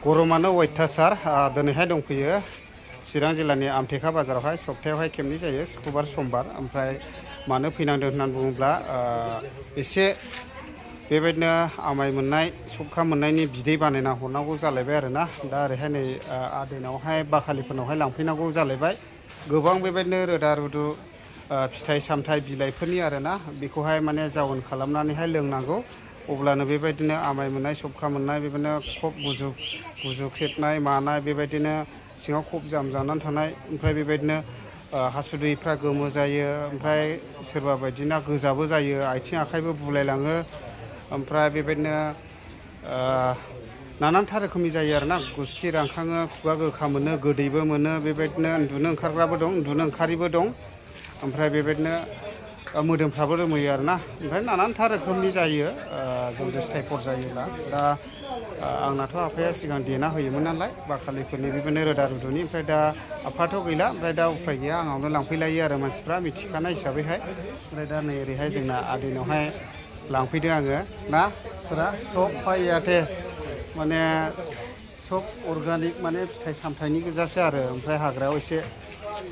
गरमानो अयथासार दिनैहाय दंफैयो चिरां जिल्लानि आमथेखा बाजारावहाय सप्तायावहाय खेबनै जायो सुक्रुबार समबार ओमफ्राय मानो फैनांदों होननानै बुङोब्ला एसे बेबायदिनो आमाय मोननाय सबखा मोननायनि बिदै बानायना हरनांगौ जालायबाय आरोना दा ओरैहाय नै आदैनावहाय बाखालिफोरनावहाय लांफैनांगौ जालायबाय गोबां बेबायदिनो रोदा रुदु फिथाइ सामथाइ बिलाइफोरनि आरोना बेखौहाय माने जाउन खालामनानैहाय लोंनांगौ अब्लानो बेबायदिनो आमाय मोननाय सबखा मोननाय बेबायदिनो खब गुजुख्रेबनाय मानाय बेबायदिनो सिङाव खब जाम जानानै थानाय ओमफ्राय बेबायदिनो हासुदैफ्रा गोमो जायो ओमफ्राय सोरबा बायदिना गोजाबो जायो आथिं आखाइबो बुलायलाङो ओमफ्राय बेबायदिनो नानानथा रोखोमनि जायो आरोना गुस्थि रानखाङो खुगा गोखा मोनो गोदैबो मोनो बेबायदिनो उन्दुनो ओंखारग्राबो दं उन्दुनो ओंखारिबो दं ओमफ्राय बेबायदिनो मोदोमफ्राबो रोमोयो आरोना ओमफ्राय नानानथा रोखोमनि जायो जन्दिस टाइफड जायोब्ला दा आंनाथ' आफाया सिगां देना होयोमोन नालाय बाखालिफोरनि बेबायदिनो रोदा रुदुनि ओमफ्राय दा आफाथ' गैला ओमफ्राय दा उफाय गैया आंनावनो लांफैलायो आरो मानसिफ्रा मिथिखानाय हिसाबैहाय ओमफ्राय दा नै ओरैहाय जोंना आदैनावहाय लांफैदों आङो ना फोरा सब फायाथे माने सब अर्गानिक माने फिथाइ सामथाइनि गोजासो आरो ओमफ्राय हाग्रायाव एसे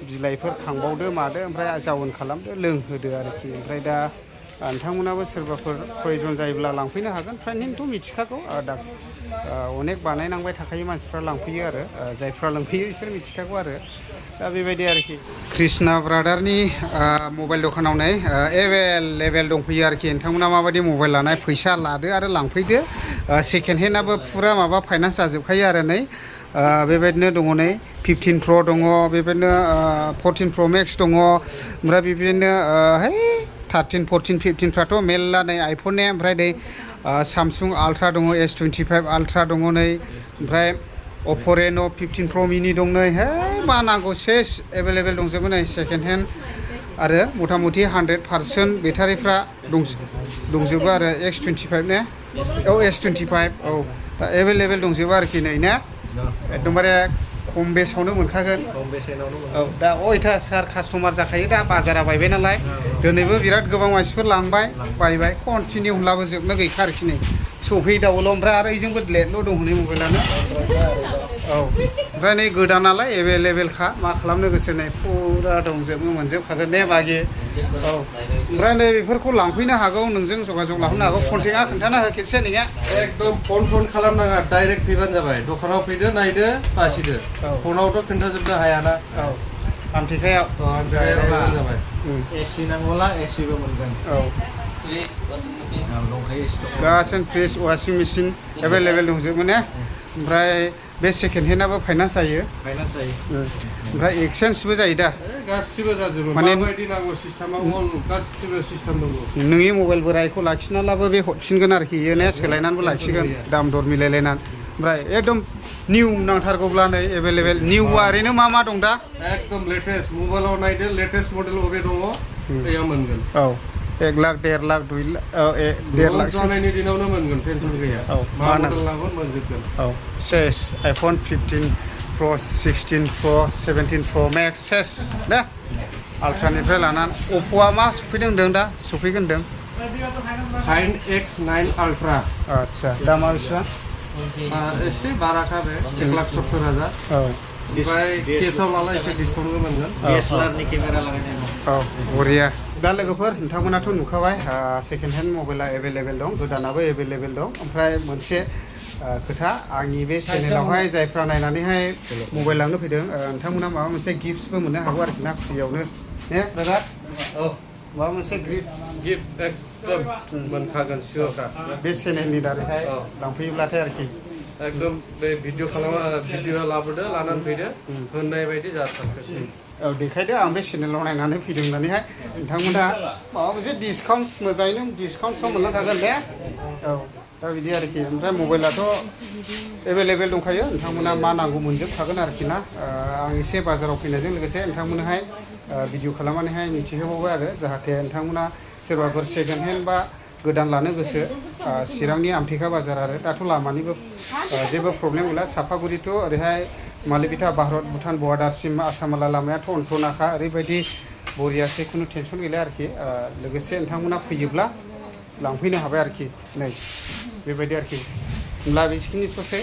बिलाइफोर खांबावदो मादो ओमफ्राय जाउन खालामदो लोंहोदो आरोखि ओमफ्राय दा नोंथांमोनाबो सोरबाफोर प्रयजन जायोब्ला लांफैनो हागोन फ्रायनोथ' मिथिखागौ दा अनेक बानायनांबाय थाखायो मानसिफ्रा लांफैयो आरो जायफ्रा लोंफैयो बिसोर मिथिखागौ आरो दा बेबायदि आरोखि कृष्णा ब्रादारनि मबाइल दखानाव नै एभेलेबेल दंफैयो आरोखि नोंथांमोना माबायदि मबाइल लानाय फैसा लादो आरो लांफैदो सेकेन्ड हेन्डआबो फुरा माबा फाइनान्स जाजोबखायो आरो नै बेबायदिनो दङ नै 15 Pro दङ बेबायदिनो 14 Pro Max दङ ओमफ्राय बेबायदिनो 13 14 15फ्राथ' मेरला नै आइफननि ओमफ्राय नै सामसुं आल्ट्रा दङ S25 आल्ट्रा दङ नै ओमफ्राय अप्प' रेन' 15 Pro mini दं नै मा नांगौ सेस एभेलेबेल दंजोबो नै सेकेन्ड हेन्ड आरो मथा मथि 100% बेटारिफ्रा दंजोबो आरो X25 ने औ S25 औ दा एभेलेबेल दंजोबो आरोखि नै ना एकदमबारे खम बेसावनो मोनखागोन औ दा अयथासार कास्टमार जाखायो दा बाजारा बायबाय नालाय दिनैबो बिराद गोबां मानसिफोर लांबाय बायबाय कन्टिनिउ होनब्लाबो जोबनो गैखा आरोखि नै सफैदावल' ओमफ्राय आरो ओइजोंबो लेटल' दं हनै मबाइलानो औ ओमफ्राय नै गोदानालाय एभेलेबेलखा मा खालामनो गोसो नै फुरा दंजोबो मोनजोबखागोन ने बागि औ ओमफ्राय नै बेफोरखौ लांफैनो हागौ नोंजों जगाजग लाहरनो हागौ कन्टेक्टआ खोन्थाना हो खेबसे नोंनिया एकदम फन खालामनाङा डाइरेक्ट फैबानो जाबाय दखानाव फैदो नायदो बासिदो फनावथ' खोन्थाजोबनो हायाना औ आमथेखायाव जाबाय एसि नांगौला एसिबो मोनगोन औ गासैबो फ्रिज वाशिं मेसिन एभेलेबेल दंजोबो ने ओमफ्राय बे सेकेन्ड हेन्डआबो फाइनान्स जायो ओमफ्राय एक्सचेन्जबो जायो दा गासिबो जाजोबो माने माबायदि नांगौ सिस्टेमाव गासिबो सिस्टेम दङ नोंनि मबाइल बोरायखौ लाखिनालाबो बे हरफिनगोन आरोखि इयो सोलायनानैबो लाखिगोन दाम दर मिलायलायनानै ओमफ्राय एकदम निउ नांथारगौब्ला नै एभेलेबेल निउआ ओरैनो मा दं दा एकदम लेटेस्ट मबाइलाव नायदो लेटेस्ट मडेल बबे दङ बेयाव मोनगोन औ 1 लाख 1.5 लाख 2 लाख 1.5 लाख जानायनि दिनावनो मोनगोन टेनसन गैया औ मा मडेल नांगौ मोनजोबगोन औ सेस iPhone 15 Pro 16 Pro 17 Pro Max सेस दे आल्ट्रानिफ्राय लानानै अप्प'आ मा सफैदों होनदों दा सफैगोन होनदों Find X9 Ultra आदसा दामा बेसेबां एसे बाराखा बे 1,70,000 औ ओमफ्राय केसआव लाला एसे डिसकाउन्टबो मोनगोन DSLR-नि केमेरा लागायनाय दं औ बरिया दा लोगोफोर नोंथांमोनाथ' नुखाबाय सेकेन्ड हेन्ड मबाइला एभेलेबेल दं गोदानाबो एभेलेबेल दं ओमफ्राय मोनसे खोथा आंनि बे चेनेलावहाय जायफ्रा नायनानैहाय मबाइल लांनो फैदों नोंथांमोना माबा मोनसे गिफ्टसबो मोननो हागौ आरोखि ना फ्रियावनो ने दादा औ माबा मोनसे गिफ्ट एकदम मोनखागोन सियरखा बे चेनेलनि दारैहाय लांफैयोब्लाथाय आरोखि एकदम बे भिडिअ लाबोदो लानानै फैदो होननाय बायदि जाथारगोन औ देखायदो आं बे चेनेलाव नायनानै फैदों होननानैहाय नोंथांमोना माबा मोनसे डिसकाउन्ट मोजाङैनो डिसकाउन्टआव मोनलांखागोन दे औ दा बिदि आरोखि ओमफ्राय मबाइलाथ' एभेलेबेल दंखायो नोंथांमोना मा नांगौ मोनजोबखागोन आरोखि ना आं एसे बाजाराव फैनायजों लोगोसे नोंथांमोनहाय भिडिअ खालामनानैहाय मिथिहोबावबाय आरो जाहाथे नोंथांमोना सोरबाफोर सेकेन्ड हेन्ड बा गोदान लानो गोसो चिरांनि आमथेखा बाजार आरो दाथ' लामानिबो जेबो प्रब्लेम गैला सापागुरिथ' ओरैहाय मालिबिथा भारत भुटान बर्डारसिम आसामाला लामायाथ' अनथनाखा ओरैबायदि बरियासै खुनु टेनसन गैला आरोखि लोगोसे नोंथांमोना फैयोब्ला लांफैनो हाबाय आरोखि नै बेबायदि आरोखि होमब्ला बेखिनिसै